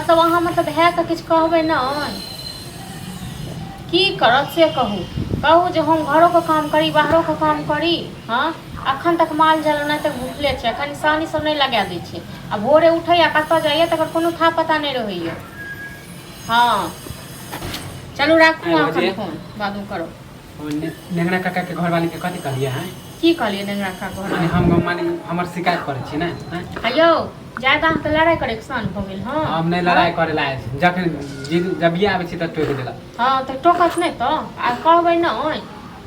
मतलब अहाँ मतलब भायके किछु कहबै नहि की करब से कहू कहू जे हम घरोके काम करी बाहरोके काम करी हँ अखन तक माल जाल ओनाहिते भुखले छै अखन सानी सब नहि लगा दै छै आ भोरे उठैया कतऽ जाइया तकर कोनो था पता नहि रहैया हँ चलू राखू आइ अहाँ भौजी। अखन फोन बादमे करब ओ नेंगरा काका के घरवाली के कथी कहलियै हैं की कहलियै नेंगरा काका माने घर हम माने हमर शिकायत करै छी ने हैं? आ यौ जादा अहाँके लड़ाइ करैके शान भऽ गेल हँ हम नहि लड़ाइ करे ला आयल छी जखन जभिये आबै छी तऽ टोकि देलक हँ तऽ टोकत नहि तऽ आ कहबै नहि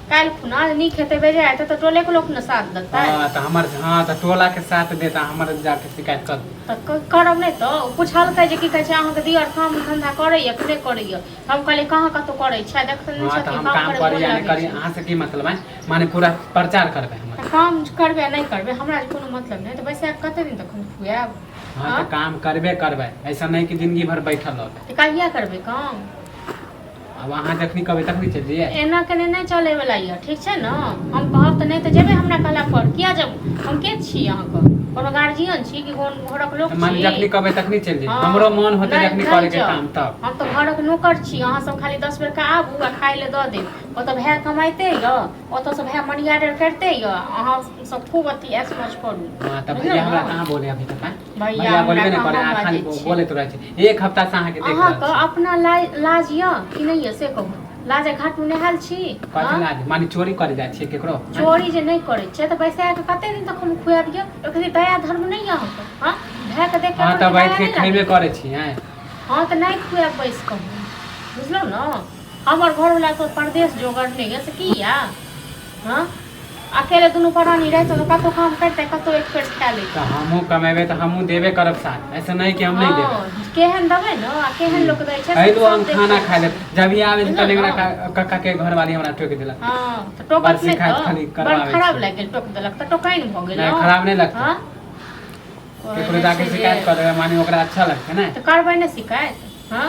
काल्हि खुना जे नीक हेतै बेजाय हेतै तऽ टोलेके लोक ने साथ देतै हँ तऽ हमर हँ तऽ टोला के साथ देता हमर जाके शिकायत कर तऽ करब नहि तऽ ओ पुछलकै जे की कहै छै अहाँके दिअर काम धन्धा करैया कि नहि करैया हम कहलियै कहाँ कतहु करै छै देखते नहि हँ तऽ छथिन हम काम काम करैमे करी मोन या नहि लगै करी छै अहाँ से की मतलब है माने पूरा प्रचार करबै हमर तऽ काम करबै आ नहि करबै हमरा जे कोनो मतलब नहि तऽ बैसा कऽ कते दिन तक हम खुआएब हँ तऽ काम करबे करबै ऐसा नहि कि जिंदगी भर बैठल रहबै तऽ कहिया करबै काम आब अहाँ जखनी कहबै तखनी चलि जइयै एना केने नहि चलैवला यऽ ठीक छै ने हम कहब तऽ नहि तऽ जेबै हमरा कहला पर किया जब हम के छी अहाँके कोनो गार्जियन छी कि कोन घरक लोक तऽ माने छी जखनी कहबै तखनी चलि जइयै हँ। हमरो मन होतै नहि जखनी नहि करैके जाउ। काम तब हम तऽ घरक नौकर छी अहाँ सब खाली 10 बेर के आबू आ खाय लए दऽ देब ओतऽ भाय कमाइते यऽ ओतऽसँ भाय मनी ऑर्डर करिते यऽ अहाँ सब खूब अथी ऐश मौज करू हँ तऽ बुझलहुँ भैया हमरा ने? कहाँ बोले अभी तक आँय? भैया भैया हमरा बोलबे नहि करे कहाँ अहाँ खाली बाजै छी बोलैत रहै छी एक हफ्ता से अहाँके देख रहल अहाँके छी अपना लाज यऽ कि नहि यऽ से कहू लाज घाटमे नहायल छी कथी हँ? लाज माने चोरी करे जाइ छियै केकरो आँय? चोरी जे नहि करै छियै तऽ बैसा कऽ कते दिन तक हम खुआबियौ ओकर दया धर्म नहि यऽ अहाँके हँ भायके देख कऽ हँ अपने तऽ दया बैठ के नहि खयबे लागै करै छी आँय हँ तऽ नहि खुआब बैस कऽ हम बुझलहुँ ने हमर घरवला तऽ परदेश जोगर नहि यऽ से की यऽ हँ अकेले दुनू प्राणी रहितौ तऽ कतहु काम करितै कतहु एक पेट खा लैतै तऽ हमहूँ कमेबै तऽ हमहूँ देबे करब साथ ऐसा नहि कि हम नहि देबै हँ केहन देबै ने आ केहन लोक दै छै से अयलहुँ सब हम खाना देखै खाय छै ले जब ही आबै छी बुझलहुँ तब ने एकरा कक्का के घरवाली हमरा टोकि देलक हँ तऽ टोकत बड़ नहि शिकायत तऽ खाली बड़ करबाबै खराब छै लागि गेल टोक देलक तऽ टोकाइन भऽ गेल नहि ने खराब नहि लगतै हँ केकरो कहै जाके छै जे शिकायत कर देबै माने ओकरा अच्छा लगतै ने तऽ करबै ने शिकायत हँ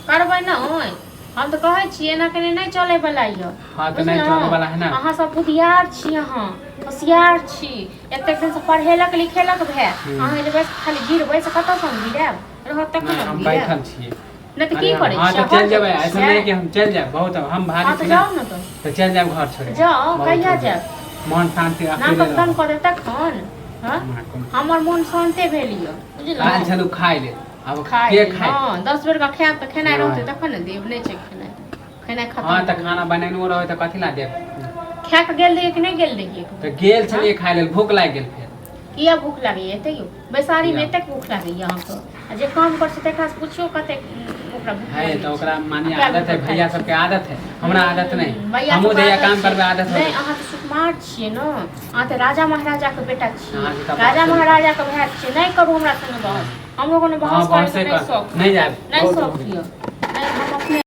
करबै ने ओहि हम तऽ कहै छी एना केने नहि चलै बला यऽ हाँ तऽ नहि चलै बला है ना अहाँ सब बुधियार छी अहाँ होशियार छी एतेक दिन से पढ़ेलक लिखेलक भए अहाँ जे बस खाली गिरबै से कतऽसँ हम गिरायब रहत तखन नहि हम हम गिरायब बैठल छियै नहि तऽ की अरे करै हाँ छियै तऽ चलि हर जेबै जगह ऐसा छियै नहि कि हम चलि जायब बहुत हम भारी हाँ तऽ छी ने जाउ ने तऽ तऽ चलि जायब घर छोड़ि जाउ बहुत कहिया हो गेल। जायब मन शान्ति अकेले नाकक दम रहब कऽ देब तखन हँ हमरा कोनो- हमर मोन शान्ते भेल यऽ आयल बुझलहुँ छलहुँ खाय लेल आब खाय के लेल, खाय हँ 10 बेर के खायब तऽ खेनाइ नहि। रहतै तखन ने देब नहि छै खेनाइ खेनाइ खतम हाँ तऽ भऽ गेल। खाना बनेनो रहै तऽ कथी ला देब खा कऽ गेल रहियै कि नहि गेल रहियै तऽ गेल छलियै खाय लेल भूख लागि गेल फेर किया भूख लागैया तैयो बैसारीमे किया? एतेक भूख लागैया अहाँके आ जे काम करै छै तकरासँ पुछियौ कतेक ओकरा भूख है लागै तऽ छै ओकरा माने आ कए आदत है गोटे भैया खाइ छै सबके आदत है हमरा आदत नहि भैया हमहूँ सबके जहिया आदत काम छै करबै आदत हो नहि जेतै अहाँ तऽ सुकुमार छियै ने अहाँ तऽ राजा महाराजाके बेटा छियै अहाँके तऽ राजा बात महाराजाके भाय छियै नहि करू हमरा संगे बहस हमरो कोनो हाँ बहस करैके बहसे नहि कर शौक नहि जायब नहि बहुत शौक हो गेल। यऽ